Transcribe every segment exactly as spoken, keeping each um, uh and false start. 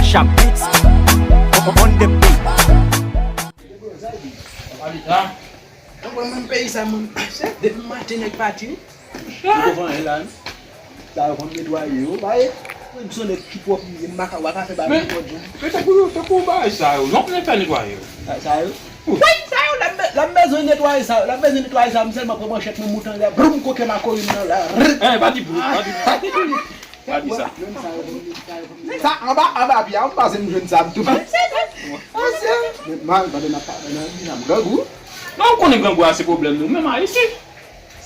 Chap Beats on the beat. Mwen menm peyi sa, mwen, depi maten nèg pati, wi. Mwen konn anyen la, non. Sa yo konn netwaye yo, ba e, mwen se nèg ki pwòp li ye, m pa ka, w pa ka fè bagay pwòp jan. Men tankou yo, tankou bagay sa yo, non, konnen fè netwaye yo. Sa, sa yo? Wi, sa yo, l ap be-, l ap bezwen netwaye sa yo, l ap bezwen netwaye sa yo, m sèlman pran manchèt mwen, moute anlè, broum, koke makori m nan la, rrrt. Eh, pa di broum, pa di broum. Pa di sa. Sa anba, anba pye a, m panse m jwenn sa m tou. Ansyen. Men mal, pandan n ap pale nan bizam grangou. Non, ou konnen grangou a se pwoblèm nou, menm Ayiti.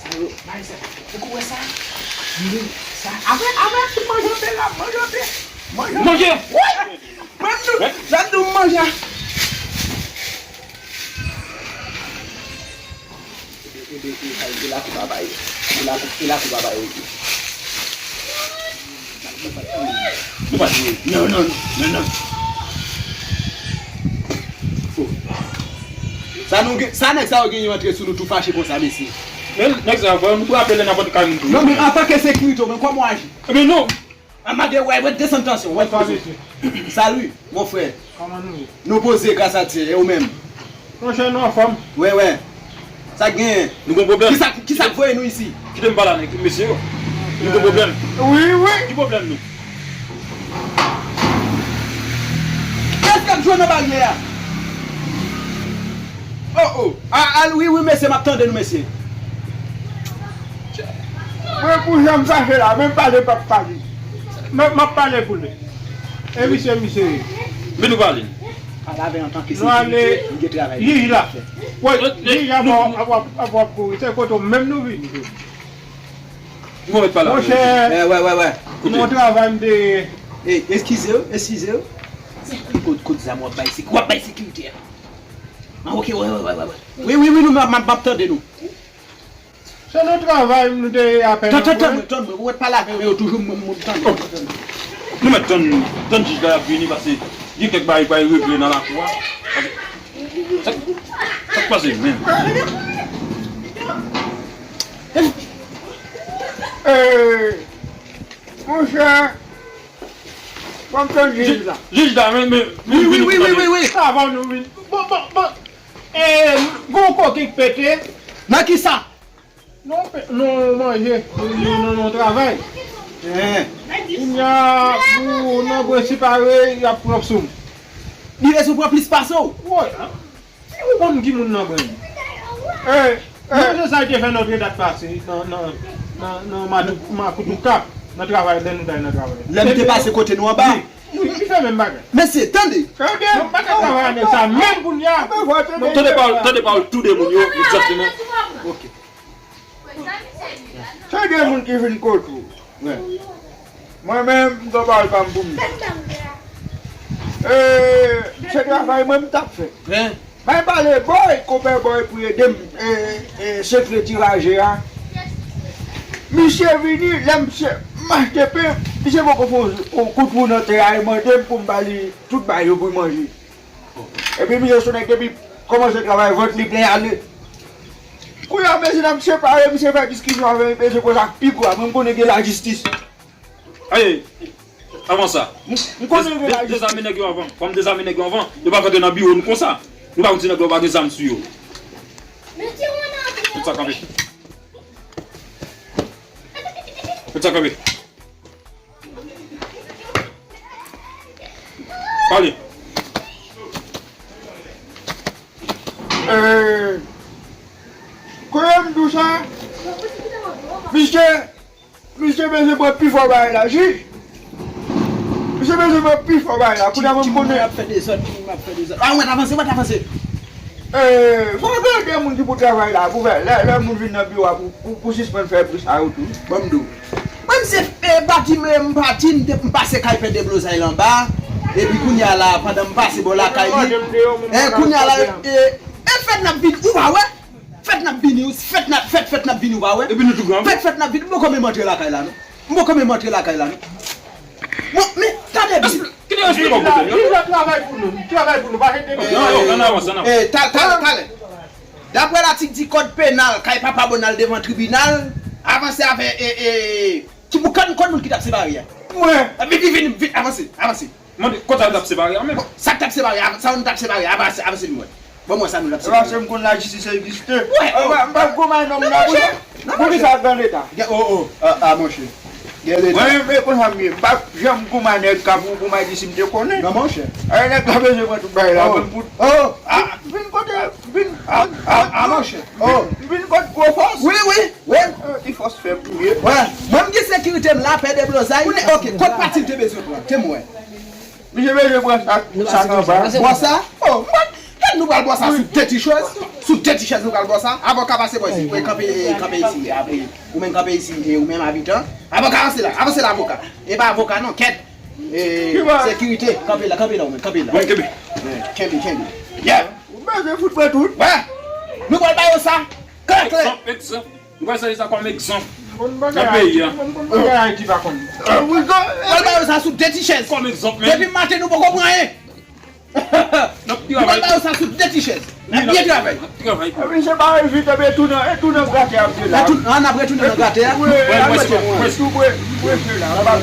Sa yo, bay sa. Fouko wè sa. Mire sa. Avè, avè, tout manje anpil la, manje anpil. Manje. Manje. Wi. Mwen tou, jan tou manje. Ebe, ebe, e, e lakou papa yo. E lakou, e lakou papa yo ye. Nou pa jwe. Non, non, non, non, non. Oh. Sa nou gen, sa nèg sa yo genyen antre sou nou tou fache konsa, mesye. Men nèg sa yo, fò nou frape lè n ap antre kay moun tou. Non, men antanke sekirite, men kòman w aji? Ebyen non. A, malgre, wè, wè, desann tansyon, wè, koze. Salut, mon frère. Kòman nou ye? Nou poze gras a Dye, e ou menm? Monchè, nou anfòm. Wè, wè. Sa k genyen? Nou gon pwoblèm. Kisa, kisa k voye nou isi? Kite m pale avèk mesye yo. Nou gon pwoblèm. Wi, wi. Ki pwoblèm nou? Kiyès k ap jwe nan baryè a? Oh, oh. A, al, wi, wi, mesye, m ap tande nou, mesye. Mwen pou jan m fache la, menm pale m p ap pale. Men m ap pale pou li. E misye, misye ye. Men nou pale. Pale avè antanke sekirite, li gen travay. Jij la. Wè, jij la ap, ap, ap, ap kouri. Se kote w menm nou vini. Mwen mèt pale avè w. Monchè, eh, wè, wè, wè. Koute. Yon travay m te. Eh, eskize w, eskize w. Kot, kot zam w ap bay sek-, w ap bay sekirite a? Ah, ok, wè, wè, wè, wè, wè. Wi, wi, wi, nou, m ap, m ap, m ap tande nou. Se nan travay nou te ye apèn. Tann, tann, tann mwen, tann mwen, ou mèt pale avè yo toujou, m, m, m tande. Oh. Nou mèt tann, tann jij la ap vini, paske gen kèk bagay pral regle nan lakou a. Sa, sa k pase menm? Eh, monchè, ban m tann jij la. Jij la, men, men, wi, wi, wi, wi, wi, wi. Avan nou vin. Bon, bon, bon. Eh, gon koki k pete. Nan kisa? Non, pe-, non, manje. Non, non, non, travay. Eh. Kounye a, pou nan bwen separe, y ap pran sou m. Li bezwen pran plis pase w. Woy, a. Ou konn ki moun nan bwen? Eh, eh. Manje sa te fè Nòtredam pase nan, nan, nan, nan Madou-, Makoudouka, nan travay, lè nou t al nan travay. Lè m te pase kote nou anba. Wi, wi, li fè menm bagay. Mesye, tande. Tande. Mwen pa ka travay avèk sa, menm kounye a. Tande pawòl, tande pawòl tou de moun yo, egzakteman. Ok. Se de moun ki vin kot ou. Wi. Mwen menm, m gen pawòl pa m pou m di. Eh, se travay mwen m t ap fè. Wi. Bay pale Bòy, konpè Bòy pou ede m, eh, eh, sekre ti raje a. Misye vini, lè misye, m achte pen, misye poko fè yon, yon kout wou nan tè a, e mande m pou m ba li tout bagay yo pou l manje. Epi misye se nèg depi kòmanse travay, vant li plen ale. Kounye a, mesye, n ap separe, misye fè diskisyon avè m, mesye konsa k pi gwo a, mwen m konnen gen lajistis. Aye, avan sa, m, m konnen gen de, lajistis. Dezame nèg yo avan. Fò m dezame nèg yo avan. Yo pa ka antre nan biwo n konsa. Nou pa konn si nèg yo pa gen zam sou yo. Tout sa kanpe. Tout sa kanpe. Pale. Eh, kote m di w sa? Misye, misye bezwen pran pi fò bagay la, jij. Misye bezwen pran pi fò bagay la. Kounye a mwen m konnen. Ti moun ap fè dezòd, ti moun ap fè dezòd. Ah, w mèt avanse, w mèt avanse. Eh, fò gen de moun ki pou travay la, pou fè, lè, lè moun vin nan biwo a pou, pou, pou sispann fè bri sa yo tou. Ban m di w. Mwen, m se, eh, pati, m, m pati, m te, m pase kay Pè Deblozay la anba, epi kounye a la, pandan m pase bò lakay li, eh, kounye a la, eh, eh, fèt n ap vini, ou pa wè? Fèt n ap vini, fèt n ap, fèt, fèt n ap vini, ou pa wè? Epi nou tou gran. Fèt, fèt n ap vini, m poko menm antre lakay la, non. M poko menm antre lakay la, non. Bon, men, tande byen. Kite respè pou pwoblèm yo. Li la travay pou nou, li travay pou nou, pa jete nou. Non, non, ann avanse, ann avanse. Eh, ta-, talè, talè. Daprè latik di kòd penal, kay papa Bon al devan tribinal, avanse avè, e, e, ki pou kòd, kòd moun ki t ap separe a. Mwen. Vin, vin, vin, vin, avanse, avanse. Mande, kote sa nou t ap separe a menm? Sa k t ap separe, sa nou t ap separe, avanse, avanse vin mwen. Bon, mwen, sa nou t ap separe. Paske m konn lajistis egziste. Wè, m p ap goumen nonm la pou sa. Poukisa gran leta? Oh, oh, ah, ah, monchè. Gen leta. Mwen, men konn sa m ye. M p ap janm goumen nèg k ap goumen di si m te konnen. Non, monchè. Ay, nèg la bezwen mwen tout bagay la. Oh, oh, ah. Vin kote, vin, ah, ah, ah, monchè. Oh. Vin, vin kote gwo fòs. Wi, wi, wi. Ti fòs fè m touye. Wè. Mwen, m gen sekirite m la, pè deblozay. Ok, kot pati m te bezwen pran? Te mwen. Misye bezwen pran sa, sa k anba. Bò sa? Oh, mwen, nou pral bò sa sou de ti chèz. Sou de ti chèz nou pral bò sa. Avoka pase bò isi, kanpe, kanpe isi, apre. Ou menm kanpe isi, e ou menm abitan. Avoka, avanse la, avanse la, avoka. E pa avoka non, kèt. E, sekirite, kanpe la, kanpe la, ou menm, kanpe la. Mwen kenbe. Kenbe, kenbe. Yeah. Ou bezwen fout mwen tout. Wè. Nou pral ba yo sa. Klè, klè. Egzanp, egzanp. Nou pral sèvi sa kòm egzanp nan peyi a. Konn bagay Ayiti pa konn. Pral ba yo sa sou de ti chèz. Kòm egzanp, men. Depi maten nou poko pran anyen. N ap travay. Pral ba yo sa sou de ti chèz. N ap byen travay. N ap travay. Epi se pa evite, epi tou nan, e tou nan gratè ap ye la. An ap retounen nan gratè a. Wi, wi, wi. Tou bwe, bwe fè la. Aba,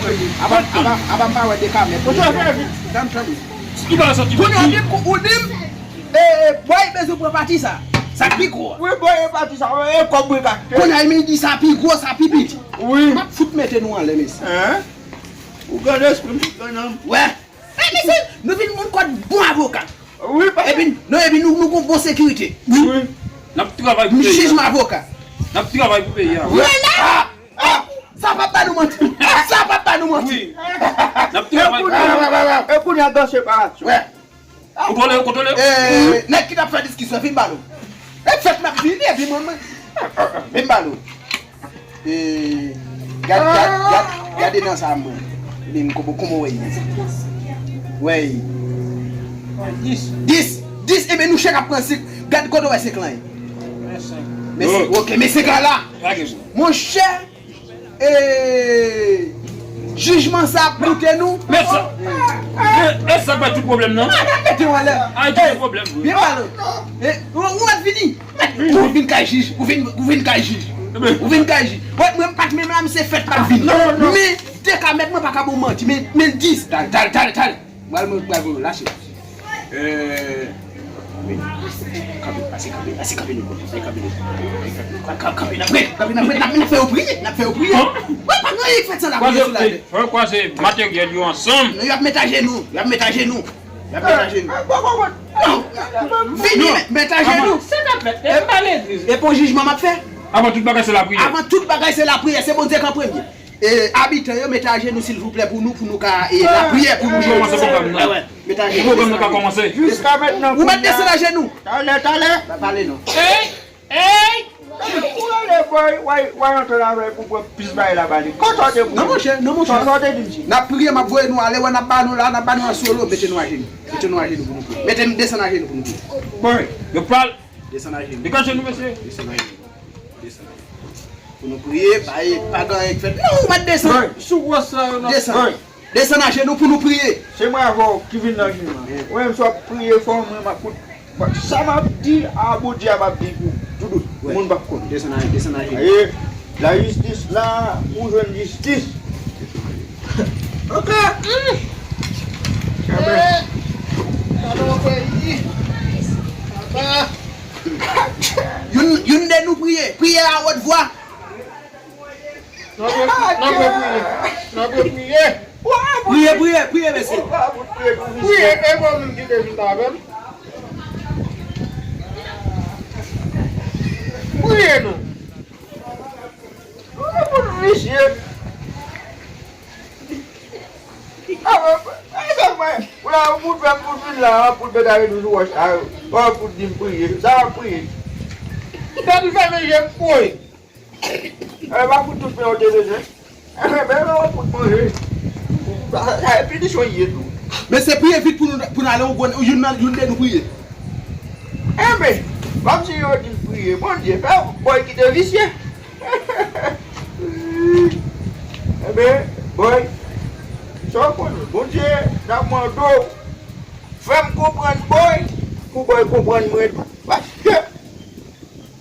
aba, aba m pa wè de kamèt. Ou fè vit. Tann, tann. Ki pa soti. Kounye a ou di m, ou di m, e, e, bòy bezwen pran pati sa. Sa k pi gwo a. Wi, bòy e pati sa, e kòb mwen ka. Kounye a men di sa pi gwo, sa pi piti. Wi. M ap fout mete nou anlè, mesye. Hein? Ou gran lespri m, ou gran nanm. Wè. E, mesye, nou vin moun kot bon avoka. Wi, pa. Epi, non, epi nou, nou gon bon sekirite. Wi. N ap travay pou peyi a. Jij m avoka. N ap travay pou peyi a. Wi. Ah, ah, sa p ap ba nou manti. Sa p ap ba nou manti. Wi. N ap travay pou peyi a. E kounye a, e kounye a, dan separasyon. Wè. Kontwole, kontwole. Eh, nèg ki t ap fè diskisyon, vin ba nou. E fèt m ap vini, epi mwen, mwen. Vin ba nou. Eh, gad, gad, gad, gade nan sa mwen. Vin, kòman, kòman w wè li? Wè. Dis. Dis, dis, e men nou chak ap pran senk. Gad kote w wè senk lan ye. Men senk. Men senk, ok, men senk lan la. Monchè, E, jijman sa ap koute nou. Men sa, e, e sa bay tout pwoblèm nan. Mete w anlè. Ay, tout pwoblèm. Byen pale. E, ou, ou mèt vini. Ou vin kay jij. Ou vin, ou vin kay jij. Ou vin kay jij. Mwen, mwen m pa t menm la, m se fèt m ap vini. Men de kamèt mwen pa ka ba w manti. Men, men dis. Talè, talè, talè, talè. Pral mwen pral voye lache. Eh, kanpe, pase kanpe, pase kanpe nou bò, pase kanpe nou bò. Kanpe, kanpe, n ap priye, kanpe, n ap priye, n ap, n ap fè yo priye, n ap fè yo priye. Wè, pa gen anyen k fèt san lapriyè sou latè. Kwaze, kwaze materyèl yo ansanm. Non, y ap met ajenou, y ap met ajenou. Y ap met ajenou. Non, vini, met ajenou. Se k ap fèt, e pa legliz. E pa jijman m ap fè. Avan tout bagay, se lapriyè. Avan tout bagay, se lapriyè, se Bondye k an premye. E, abitan yo, mete ajenou silvouplè pou nou, pou nou ka, e, lapriyè pou nou. Kòmanse pwogram nan. Wè, wè, mete ajenou. Pwogram nan ka kòmanse. Jiska mentnan. Ou mèt desann ajenou. Talè, talè. Pa pale non. Ey! Ey! Ou rele bòy, w ay, w ay antre avè l pou pran plis bagay la ba li. Kòman w te pou. Non, monchè, non, monchè. Sa w te di m si. N ap priye, m ap voye nou ale, wè, n ap ba nou la, n ap ba nou an solo, mete nou ajenou. Mete nou ajenou pou nou priye. Mete nou desann ajenou pou nou priye. Bòy, yo pral. Desann ajenou. Desann ajenou, mesye. Desann ajenou. Desann. Pou nou priye, pa, pa gen anyen k fèt. Non, ou mèt desann. Sou wòch sa yo nan. Desann. Desann ajenou pou nou priye. Se mwen avè w ki vin nan jijman. Ou menm si w ap priye fò, mwen m ap koute. Sa m ap di a Bondye a m ap di pou tout moun p ap konn. Desann ajenou, desann ajenou. Lajistis la, ou jwenn jistis. Ok. Gade yon peyi. Papa. Youn, youn de nou priye. Priye a wòt vwa. N ap priye. N ap priye. N ap priye. Priye, priye, priye, mesye. Priye, e bon moun ki te vin avè m. Priye non. Pou visye. Ou la, ou pou fè m pou vin la, pou bèt ale nou sou wòch la, ou pou di m priye. Sa w ap priye? Gad li fè men je m kwoye. E pa pou tout men w te bezwen. E ben, ou pou manje. Sa, sa, e pinisyon ye tou. Men se priye vit pou nou, pou n ale yon grenn, youn nan, youn de nou priye. Enben, kòmsi yo di l priye, Bondye, fè bòy kite visye. Enben, bòy, sa w konnen, Bondye, n ap mande w, fè m konprann bòy, pou bòy konprann mwen tou. Paske,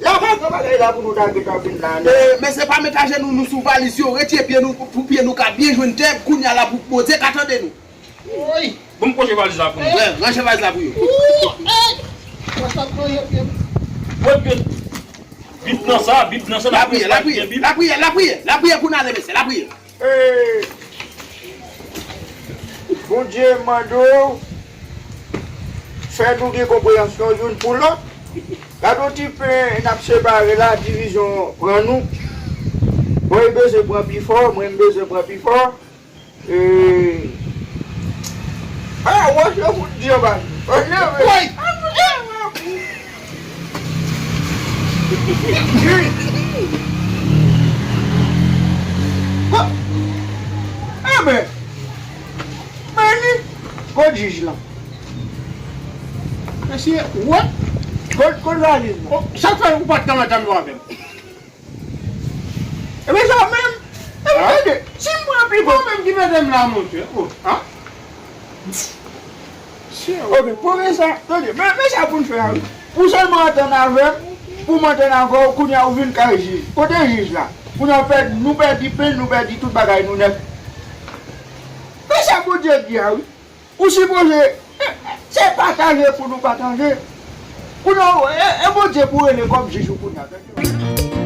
La pa gen bagay la pou nou ta gentan vin la, non. E, mesye, pa met ajenou nou sou valiz yo, retire pye nou pou pye nou ka byen jwenn tè, kounye a la pou Bondye ka tande nou. Woy! Bon, m kwoche valiz la pou nou. Wè, ranje valiz la pou yo. Ou, ey! Wè sa k ranje pye m. Wè pye m. Bib nan sa, Bib nan sa, n ap Lapriyè, lapriyè, Bib. Lapriyè, lapriyè, lapriyè pou n ale, mesye, lapriyè. E, Bondye mande w fè nou gen konpreyansyon youn pou lòt. Gade yon ti pen n ap separe la, divizyon pran nou. Bon, li bezwen pran pi fò, mwen m bezwen pran pi fò. E, a, wòch yo fout di anba. Wòch yo, men. Woy! Bon. Enben, men li, kot jij la? Mesye, wòch. Kot, kot valiz la? O, sa k fè ou pa t ka antann nou avè m? Ebyen sa menm. Ebyen tande, si m pran pi fò menm ki mete m la monte. O, a? Oke, pwofesè, tande, men, men sa pou n fè a wi. Ou sèlman antann avè m, pou m antann avè w, kounye a ou vin kay jij. Kote jij la? Kounye a w pèdi, nou pèdi pen, nou pèdi tout bagay nou nèt. Men sa Bondye di a wi. Ou sipoze, se pataje pou nou pataje. Kounye a, e, e Bondye pou rele kòm jij ou kounye a.